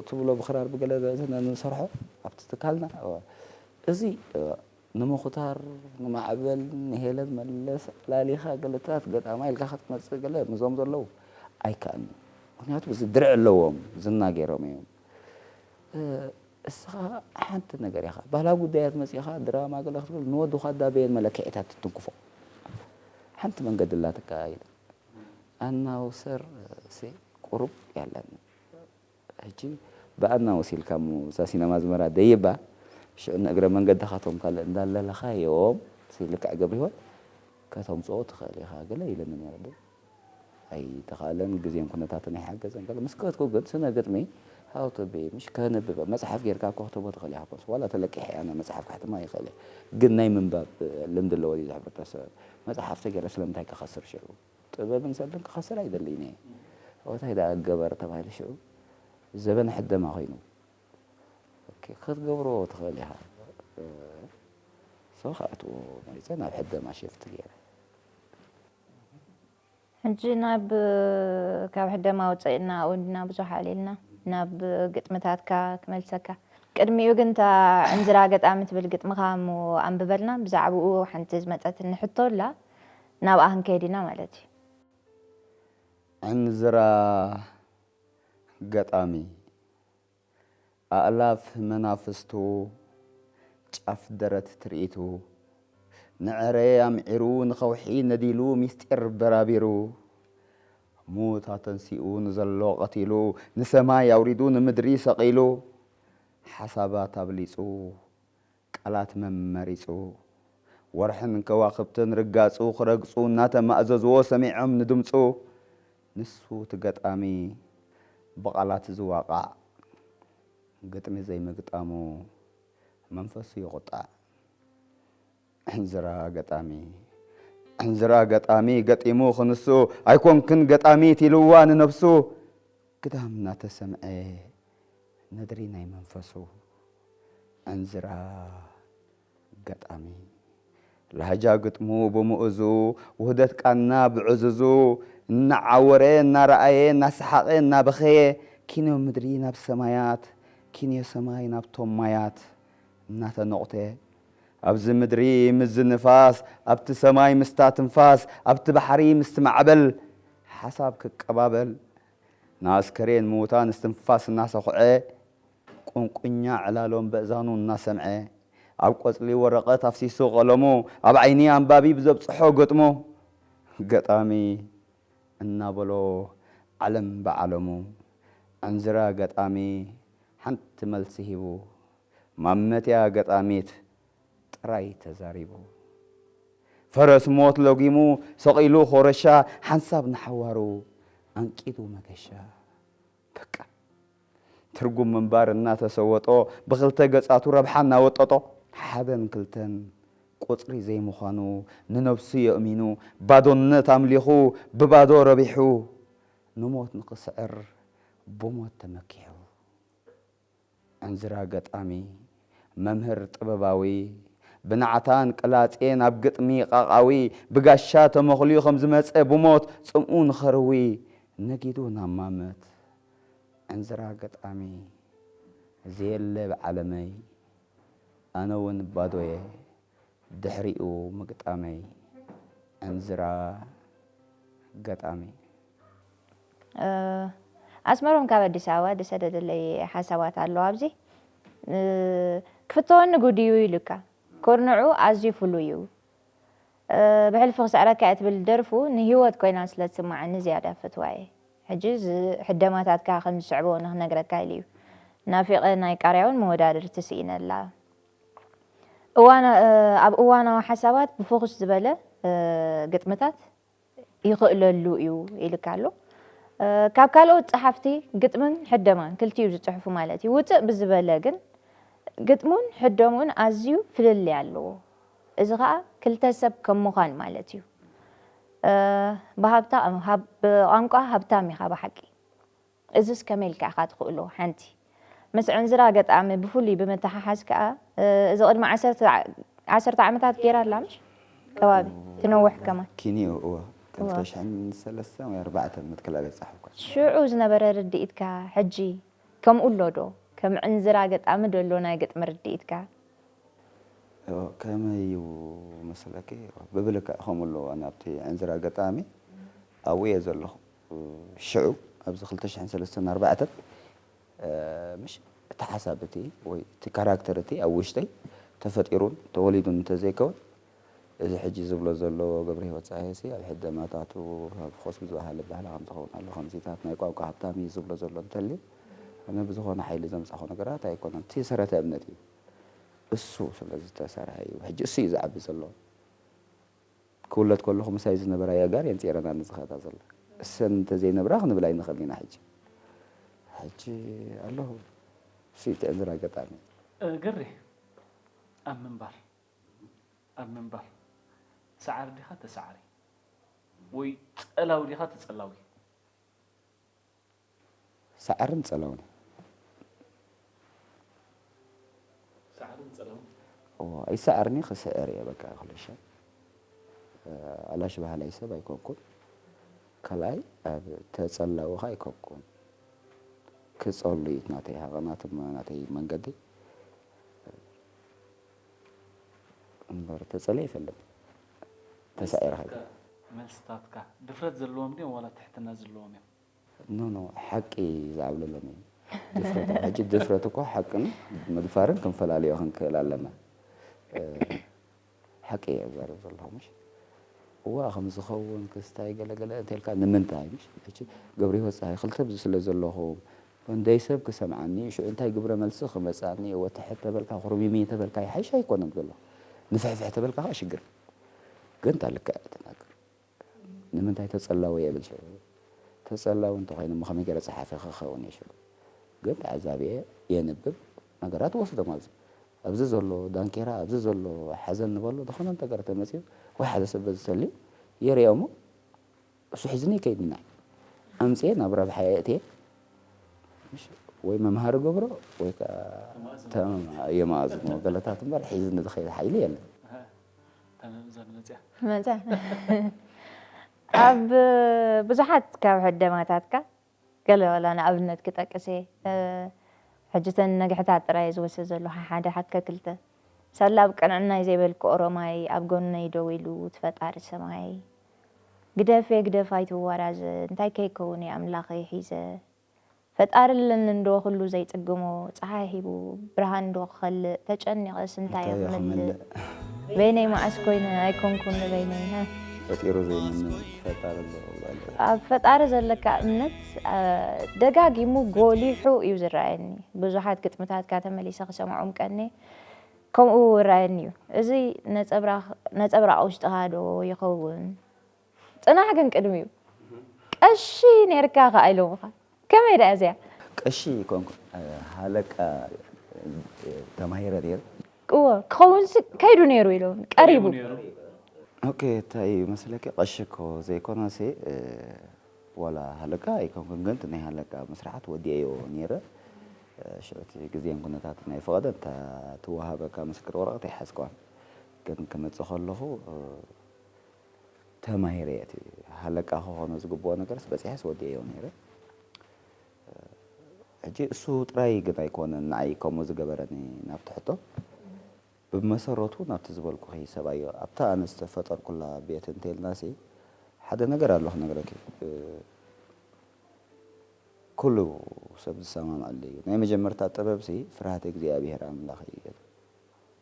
ትብሎ ብክራር ብገለ ንሰርሖ ኣብቲ ትካልና እዚ ንምኹታር ንማዕበል ንሄለን መለስ ኣላሊኻ ገለታት ገጣማ ኢልካ ክትመፅእ ገለ ምዞም ዘለዉ ኣይከኣልን ምክንያቱ እዚ ድርዒ ኣለዎም ዝና ገይሮም እዮም እስኻ ሓንቲ ነገር ኢኻ ባህላዊ ጉዳያት መፂእኻ ድራማ ገለ ክትብል ንወድኻ ዳበየን መለክዒታት ትትንክፎ ሓንቲ መንገዲ ኣላትካ ኢለ ኣናውሰር ቁሩብ ያለን ሕጂ ብኣና ወሲልካ እሞ እዛ ሲነማ ኣዝመራ ደይባ ሽዑ ንእግረ መንገድኻቶም ካልእ እንዳለለኻዮም ልክዕ ገብረ ህይወት ከተምፅኦ ትኽእል ኢኻ ገለ ኢለኒ ነይረ ዶ ኣይተኻእለን ግዜን ኩነታትን ኣይሓገዘን ገለ ምስ ከድኩ ግን ስነ ግጥሚ How to be፣ ምሽ ከንብብ፣ መጽሓፍ ጌርካ እኮ ክትቦ ትኽእል ኢኻ ኮንስ፣ ዋላ ተለቂሐ ኣነ መጽሓፍ ከሕትማ ይኽእል እየ። ግን ናይ ምንባብ ልምዲ ኣለዎ ድዩ እዚ ሕብረተሰብ? መጽሓፍ ተገይረ ስለምንታይ ክኸስር ሽዑ? ጥበብን ሰልን ክኸስር ኣይደልይን እየ። እንታይ ደኣ ገበር ተባሂሉ ሽዑ ዘበን ሕደማ ኮይኑ። ኦኬ፣ ክትገብሮ ትኽእል ኢኻ። ሶ ከኣትዎ መሪጸ ናብ ሕደማ ሽፍት ገይረ። ሕጂ ናብ፣ ካብ ሕደማ ውፅእ ኢልና፣ ኣብኡ እንድና ብዙሕ ኣዕሊልና፣ ናብ ግጥምታትካ ክመልሰካ። ቅድሚኡ ግን እታ ዕንዝራ ገጣሚ ትብል ግጥምኻ እሞ ኣንብበልና፣ ብዛዕባኡ ሓንቲ ዝመፀትኒ ሕቶ ኣላ፣ ናብኣ ክንከይድ ኢና ማለት እዩ። ዕንዝራ ገጣሚ። ኣእላፍ መናፍስቱ ጫፍ ደረት ትርኢቱ፣ ንዕረ ኣምዒሩ ንኸውሒ ነዲሉ፣ ምስጢር በራቢሩ፣ ሙት ኣተንሲኡ ንዘሎ ቀቲሉ፣ ንሰማይ ኣውሪዱ ንምድሪ ሰቒሉ፣ ሓሳባት ኣብሊጹ ቃላት መመሪጹ፣ ወርሕን ከዋኽብትን ርጋጹ ክረግጹ እናተማእዘዝዎ ሰሚዖም ንድምጹ፣ ንሱ እቲ ገጣሚ ብቓላት ዝዋቓዕ፣ ግጥሚ ዘይምግጣሙ መንፈሱ ይቑጣዕ። ዕንዝራ ገጣሚ፣ ዕንዝራ ገጣሚ ገጢሙ ክንሱ፣ ኣይኮንክን ገጣሚት ኢልዋ ንነብሱ፣ ግዳም እናተሰምዐ ነድሪ ናይ መንፈሱ። ዕንዝራ ገጣሚ፣ ላህጃ ግጥሙ ብምኡዙ፣ ውህደት ቃና ብዕዙዙ፣ እናዓወረ፣ እናረኣየ፣ እናሰሓቐ፣ እናበኸየ፣ ኪንዮ ምድሪ ናብ ሰማያት፣ ኪንዮ ሰማይ ናብቶም ማያት እናተነቑተ፣ ኣብዚ ምድሪ ምስዚ ንፋስ፣ ኣብቲ ሰማይ ምስታ ትንፋስ፣ ኣብቲ ባሕሪ ምስቲ ማዕበል ሓሳብ ክቀባበል፣ ንኣስከሬን ምዉታን እስትንፋስ እናሰኹዐ፣ ቁንቁኛ ዕላሎም በእዛኑ እናሰምዐ፣ ኣብ ቆጽሊ ወረቐት ኣፍሲሱ ቀለሙ፣ ኣብ ዓይኒ ኣንባቢ ብዘብጽሖ ገጥሙ፣ ገጣሚ እናበሎ ዓለም ብዓለሙ፣ ዕንዝራ ገጣሚ ሓንቲ መልሲ ሂቡ፣ ማመትያ ገጣሚት ጥራይ ተዛሪቡ። ፈረስ ሞት ለጒሙ ሰቒሉ ኾረሻ፣ ሓንሳብ ንሓዋሩ ኣንቂዱ መገሻ። በቃ ትርጉም ምንባር እናተሰወጦ፣ ብኽልተ ገጻቱ ረብሓ እናወጠጦ፣ ሓደን ክልተን ቁጽሪ ዘይምዃኑ ንነብሱ የእሚኑ፣ ባዶነት ኣምሊኹ ብባዶ ረቢሑ፣ ንሞት ንኽስዕር ብሞት ተመኪሑ። ዕንዝራ ገጣሚ፣ መምህር ጥበባዊ፣ ብናዕታን ቅላጼን ኣብ ግጥሚ ቃቓዊ፣ ብጋሻ ተመኽልዩ ከም ዝመጸ ብሞት ጽምኡ ንኸርዊ፣ ነጊዱ ናብ ማመት። ዕንዝራ ገጣሚ፣ ዘየለ ብዓለመይ፣ ኣነ እውን ባዶየ፣ ድሕሪኡ ምግጣመይ። ዕንዝራ ገጣሚ። እ፣ ኣስመሮም ካብ ኣዲስ ኣበባ ዝሰደደለይ ሓሳባት ኣሎ ኣብዚ። እ፣ ክፍተወኒ ግድዩ ኢሉካ። ኩርንዑ ኣዝዩ ፍሉይ እዩ። እ፣ ብሕልፊ ክስዕረካ እየ ትብል ደርፉ ንህይወት ኮይና ስለ ትስምዓኒ ዝያዳ ፈትዋ እየ። ሕጂ እዚ ሕደማታትካ ከም ዝስዕቦ ንክነግረካ ኢሉ እዩ። ናፊቐ ናይ ቃርያ እውን መወዳድርቲ ስኢነላ። እዋና-፣ እ፣ ኣብ እዋናዊ ሓሳባት ብፍኹስ ዝበለ፣ እ፣ ግጥምታት ይኽእለሉ እዩ ኢልካ ኣሎ። እ፣ ካብ ካልኦት ጸሓፍቲ ግጥምን ሕደማን ክልቲኡ ዝጽሕፉ ማለት እዩ። ውጽእ ብዝበለ ግን ግጥሙን ሕደሙን ኣዝዩ ፍልልይ ኣለዎ። እዚ ኸኣ ክልተ ሰብ ከም ምዃን ማለት እዩ። እ፣ ብሃብታ-፣ ሃብ-፣ ብቋንቋ ሃብታም ኢኻ ብሓቂ። እዝስ ከመይ ኢልካ ኢኻ ትኽእሎ? ሓንቲ ምስ ዕንዝራ ገጣሚ ብፍሉይ ብምትሓሓዝ ከኣ፣ እ፣ እዚ ቅድሚ ዓሰርተ፣ ዓሰርተ ዓመታት ገይራ ኣላ ምሽ? ከባቢ ትነውሕ ከማን። ኪንዮ፣ እዋ፣ እዋ። ክልተ ሽሕን ሰለስተን ወይ ኣርባዕተን ምትክል ኣበይ ጻሕፍካ? ሽዑ ዝነበረ ርድኢትካ ሕጂ ከምኡ ኣሎ ዶ? ከም ዕንዝራ ገጣሚ ዶ ኣሎ ናይ ግጥሚ ርድኢትካ? እዎ፣ ከመይ እዩ መስለኪ? እዎ፣ ብብልክዕ ከምኡ ኣሎ። ኣነ ኣብቲ ዕንዝራ ገጣሚ ኣብኡ እየ ዘለኹ። ሽዑ ኣብዚ ክልተ ሽሕን ሰለስተን ኣርባዕተን፣ እ፣ ምሽ እቲ ሓሳብ እቲ ወይ እቲ ካራክተር እቲ ኣብ ውሽጠይ ተፈጢሩን ተወሊዱን እንተዘይከውን፣ እዚ ሕጂ ዝብሎ ዘሎ ገብረህይወት ጸሃየሲ ኣብ ሕደማታቱ፣ ኣብ ኮስም ዝበሃለ ባህሊ ከም ዝኸውን ኣሎ፣ ከምዚታት ናይ ቋንቋ ሃብታም እዩ ዝብሎ ዘሎ እንተልዩ፣ ኣነ ብዝኾነ ሓይሊ ዘምጻኹ ነገራት ኣይኮነን። እቲ ሰረተ እምነት እዩ። እሱ ስለ ዝተሰርሐ እዩ። ሕጂ እሱ እዩ ዝዓቢ ዘሎ። ክውለድ ከለኹ ምሳይ ዝነበራ የእጋር እየን ጼረናኒ ዝኸዳ ዘላ። እሰን እንተዘይነብራ ክንብል ኣይንኽእልን ኢና ሕጂ። ሕጂ ኣለኹ። ስኢተ እንዝራ ገጣሚ። እ፣ ግሪ ኣብ ምንባር ኣብ ምንባር ሰዓሪ ዲኻ ተሰዓሪ ወይ ጸላዊ ዲኻ ተጸላዊ? ሰዓርን ጸላውን። ሰዓርን ጸላውን። እዎ ኣይሰዓርኒ ክስዕር እየ በቃ ክልሻ። ኣላሽ ባህላይ ሰብ ኣይኮንኩን። ካልኣይ ኣብ ተጸላዊ ኸ ኣይኮንኩን። ክጸሉ እዩ ናተይ ሃቐናት ናተይ መንገዲ። እምበር ተጸለ ይፈልጥ ተሳዒርካ መልስታትካ ድፍረት ዘለዎም ድዮም ዋላ ትሕትና ዘለዎም እዮም? ኖ ኖ ሓቂ ዝዓብለሎም እዩ። ድፍረት ሕጂ ድፍረት እኮ ሓቅን ምድፋርን ክንፈላልዮ ክንክእል ኣለና። ሓቂ እየ ዛረብ ዘለኹ ምሽ እዋ ከም ዝኸውን ክስታይ ገለገለ እንተልካ ንምንታይ ምሽ ሕጂ ገብረ ህይወት ፀሃይ ክልተ ብዙ ስለ ዘለኹ እንደይ ሰብ ክሰምዓኒ ሽዑ እንታይ ግብረ መልሲ ክመፃኒ እወ ትሕት ተበልካ ኩርሚሚ ተበልካ ይሓይሽ ኣይኮነን ዘሎ ንፍሕፍሕ ተበልካ ከዓ ሽግር ግን እታ ልክዕ ትናገር ንምንታይ ተጸላዊ የብል ሽዑ ተጸላዊ እንተኾይኑ እሞ ከመይ ገይረ ጸሓፊ ክኸውን እየ ሽዑ ግን ተዓዛቢ እየ የንብብ ነገራት ወስዶ ማለት ኣብዚ ዘሎ ዳንኬራ ኣብዚ ዘሎ ሓዘን ንበሎ ዝኾነ ነገር ተመፅዩ ወይ ሓደ ሰብ በዚ ተልዩ የርእዮ እሞ እሱ ሒዝኒ ይከይድና ኣምፅየ ናብ ረብሓ የእትየ ወይ መምሃሪ ገብሮ ወይ ከዓ የማእዝኖ ገለታት እምበር ሒዝኒ ዝኸይድ ሓይሊ የለን ተመምዘን መፅያ መፀ ኣብ ብዙሓት ካብ ሕደማታትካ ገለ ዋላ ንኣብነት ክጠቅስ እየ ሕጂ ተን ነግሕታት ጥራይ ዝወስድ ዘለኹ ሓደ ሓከ ክልተ ሳላ ኣብ ቅንዕናይ ዘይበልኩ ኦሮማይ ኣብ ጎነይ ደው ኢሉ እቲ ፈጣሪ ሰማይ ግደፍ የግደፍ ኣይትዋራዘ እንታይ ከይከውን እየ ኣምላኸይ ሒዘ ፈጣሪ ኣለኒ እንዶ ኩሉ ዘይጽግሞ፣ ጸሓይ ሂቡ ብርሃን ዶ ክኸልእ፣ ተጨኒቐስ እንታይ እየ ክምልእ፣ በይነይ መዓስ ኮይነ ኣይኮንኩን ንበይነይ፣ ሀ። ፈጢሩ ዘይመንን ፈጣሪ ኣሎ እብላለሁ። ኣብ ፈጣሪ ዘለካ እምነት ደጋጊሙ ጎሊሑ እዩ ዝረኣየኒ። ብዙሓት ግጥምታትካ ተመሊሰ ክሰምዖም ቀንየ፣ ከምኡ ይረኣየኒ እዩ። እዚ ነጸብራቕ ውሽጥኻ ዶ ይኸውን? ጽናሕ ግን ቅድሚኡ ቀሺ ኔርካ ከኣ ኢሎምኻ። ከመይ ደኣ እዚኣ? ቀሺ ኣይኮንኩን፣ ሃለቃ ተማሂረ ነይረ። እወ፣ ክኸውንሲ ከይዱ ነይሩ ኢሎም ቀሪቡ። ኦኬ፣ እንታይ እዩ መስለኪ፣ ቀሺ እኮ ዘይኮነሲ፣ ዋላ ሃለቃ ኣይኮንኩን፣ ግን እቲ ናይ ሃለቃ መስርሓት ወዲኤዮ ነይረ። ሽዑ እቲ ግዜን ኩነታትን ኣይፈቐደን፣ እታ ትወሃበካ ምስክር ወረቐት ኣይሓዝኳን። ግን ክመጽእ ከለኹ፣ ተማሂረ እየ። እቲ ሃለቃ ክኾኖ ዝግብኦ ነገርስ በጺሐስ ወዲኤዮ ነይረ። ሕጂ እሱ ጥራይ ግን ኣይኮነን ንዓይ ከምኡ ዝገበረኒ ናብቲ ሕቶ። ብመሰረቱ ናብቲ ዝበልኩኺ ሰብኣዮ ኣብታ ኣነ ዝተፈጠርኩላ ቤት እንተልናሲ ሓደ ነገር ኣሎ ክነግረኪ። ኩሉ ሰብ ዝሰማማዓሉ እዩ። ናይ መጀመርታ ጥበብሲ ፍርሃተ እግዚኣብሔር ኣምላኽ እዩ።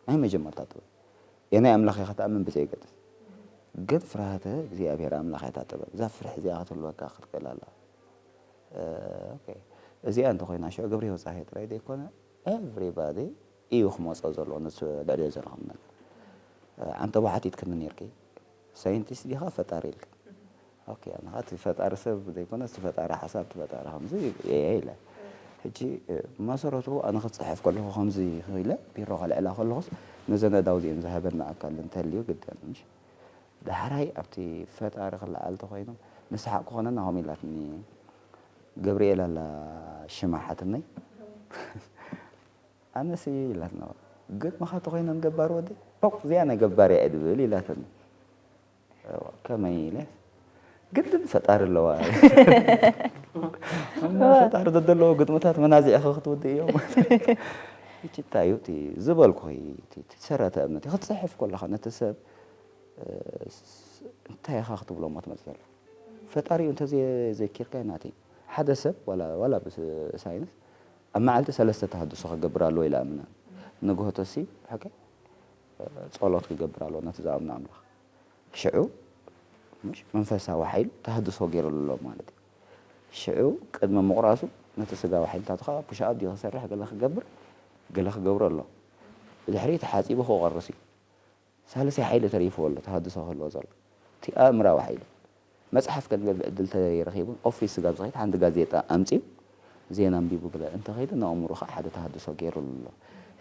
ናይ መጀመርታ ጥበብ እየ። ናይ ኣምላኽ ኢኻ ትኣምን ብዘየገድስ። ግን ፍርሃተ እግዚኣብሔር ኣምላኽ እያ እታ ጥበብ። እዛ ፍርሒ እዚኣ ክትህልወካ ክትክእል ኣለዋ። ኦኬ። እዚኣ እንተኾይና ሽዑ ግብሪ ወጻኢ ጥራይ ዘይኮነ everybody እዩ ክመጾ ዘለዎ ነቲ ልዕሊኡ ዘረኸም ነገር። ዓንተቦ ሓቲትክኒ ነርኪ። ሳይንቲስት ዲኻ ፈጣሪ ኢልካ። ኦኬ ኣነ ኸዓ እቲ ፈጣሪ ሰብ ዘይኮነ እቲ ፈጣሪ ሓሳብ እቲ ፈጣሪ ከምዚ እየ ኢለ። ሕጂ መሰረቱ ኣነ ክፅሕፍ ከለኹ ከምዚ ኢለ ቢሮ ከልዕላ ከለኹስ ነዘን ኣእዳው እዚኤን ዝሃበና ኣካል እንተልዩ ግደን ምሽ። ዳሕራይ ኣብቲ ፈጣሪ ክለዓል ተኾይኑ ንስሓቕ ክኾነና ከምኡ ኢላትኒ ገብርኤል ኣላ ሽማ ሓትነይ ኣነስ ኢላትና ግጥምኻ ተኾይነን ገባር ወደይ ፎቕ እዚኣ ናይ ገባር እያ ድብል ኢላትኒ። ከመይ ኢለ ግድን ፈጣሪ ኣለዋ እሞ ፈጣሪ ዘደለዎ ግጥምታት መናዚዕኸ ክትውድእ እዮም። እቺ እንታይ እዩ እቲ ዝበልኩ እቲ ሰረተ እምነት ክትፅሕፍ ከለኻ ነቲ ሰብ እንታይ ኢኻ ክትብሎ እሞ ትመፅእ ዘሎ ፈጣሪኡ እንተዘየዘኪርካዮ ናተይ ሓደ ሰብ ዋላ ዋላ ብሳይንስ ኣብ መዓልቲ ሰለስተ ተሃድሶ ክገብር ኣለዎ ኢለ ኣምና ንግሆተሲ ሕከ ጸሎት ክገብር ኣለዎ ነቲ ዝኣምኖ ኣምላኽ ሽዑ ምሽ መንፈሳዊ ሓይሉ ተሃድሶ ገይረሉ ኣሎ ማለት እዩ ሽዑ ቅድሚ ምቑራሱ ነቲ ስጋዊ ሓይልታቱ ከዓ ፑሽኣፕ ድዩ ክሰርሕ ገለ ክገብር ገለ ክገብሮ ኣሎ ብድሕሪ ተሓፂቡ ክቆርስ እዩ ሳልሳይ ሓይሊ ተሪፍዎ ኣሎ ተሃድሶ ክህልዎ ዘሎ እቲ ኣእምራዊ ሓይሊ መፅሓፍ ከንብብ ዕድል ተይረኺቡን ኦፊስ ስጋብ ዝኸይድ ሓንቲ ጋዜጣ ኣምፅኡ ዜና ኣንቢቡ ገለ እንተኸይዱ ንኣእምሮኻ ሓደ ተሃድሶ ገይሩሉ ኣሎ።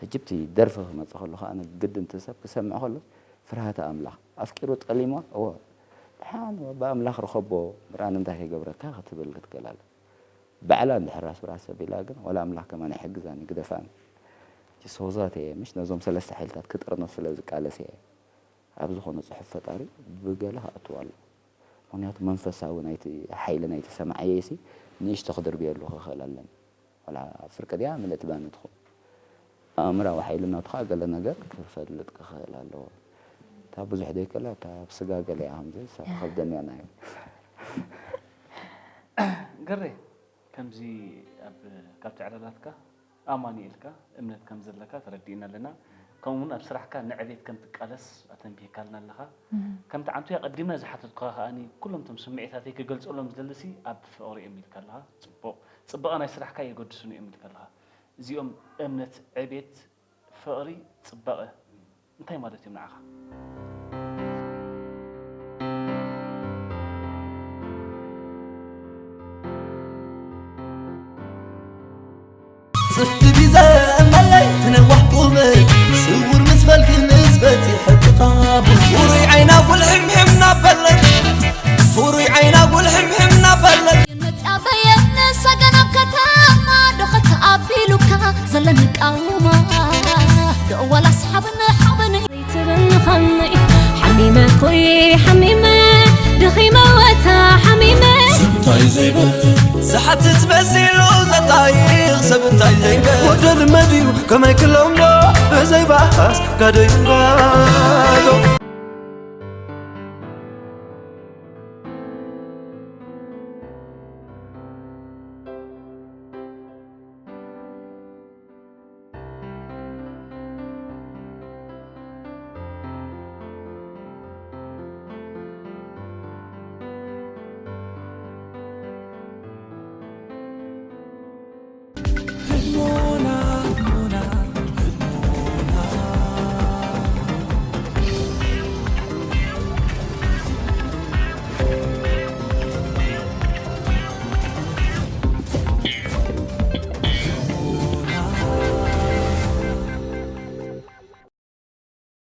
ሕጂ እቲ ደርፊ ክመጽእ ከሎ ከኣ ግድን እቲ ሰብ ክሰምዕ ከሎ ፍርሃተ ኣምላኽ ኣፍቂሩ ጠሊምዋ እወ ደሓን ብኣምላኽ ርኸቦ ብርሃን እንታይ ከይገብረካ ክትብል ክትገላለ ባዕላ እንድሕር ራስ ብራስ ኣቢላ ግን ዋላ ኣምላኽ ከማን ኣይሕግዛን ይግደፋን ሶዛት እየ ምሽ ነዞም ሰለስተ ሓይልታት ክጥርነፍ ስለ ዝቃለስ እየ ኣብ ዝኾነ ጽሑፍ ፈጣሪ ብገለ ከእትዋ ኣሎ ምክንያቱ መንፈሳዊ ናይቲ ሓይሊ ናይቲ ሰማዓየይሲ ንእሽቶ ክድርብየሉ ክኽእል ኣለኒ ዋላ ፍርቂ ድያ ምልእቲ ባኒ ትኹን ኣእምራዊ ሓይሊ እናቱ ከዓ ገለ ነገር ክፈልጥ ክኽእል ኣለዎ እታ ብዙሕ ደይከላ እታ ኣብ ስጋ ገለ እያ ከምዚ እሳ ትኸብደኒ እያ ናይ ግሬ ከምዚ ኣብ ካብቲ ዕላላትካ ኣማኑኤልካ እምነት ከም ዘለካ ተረዲእና ኣለና ከምኡ እውን ኣብ ስራሕካ ንዕቤት ከም ትቃለስ ኣተንቢህካልና ኣለኻ ከምቲ ዓንቱ ኣቐዲምና ዝሓተትኩኻ ከኣ ኩሎም ቶም ስምዒታተይ ክገልፀሎም ዝደልሲ ኣብ ፍቕሪ እዮም ኢልካ ኣለኻ ፅቡቕ ፅባቐ ናይ ስራሕካ የገድሱን እዮም ኢልካ ኣለኻ እዚኦም እምነት ዕቤት ፍቕሪ ፅባቐ እንታይ ማለት እዮም ንዓኻ ጽፍቲ ቢዘ መለይ ትነዋሕ ቁመት ስውር ምስ በልኪ ምስ በጺሐ ጥቓቡ ፍሩይ ዓይና ጉልሕምሕም ናበለች ፍሩይ ዓይና ጉልሕምሕም ናበለች መጽያ በየነ ሰገን ኣብ ከተማ ዶ ከተኣቢሉካ ዘለኒ ቃውማ ዶ ዋላ ስሓብኒ ሓበኒ ዘይትብል ንኸመይ ሓሚመ ኮይ ሓሚመ ደኺመ ወታ ሓሚመ እንታይ ዘይብል ዝሓትት መሲሉ ዘጣይቕ ሰብ እንታይ ዘይብል ወደር መድዩ ከመይ ክለምዶ ብዘይ ባእስ ጋደይ ባዶ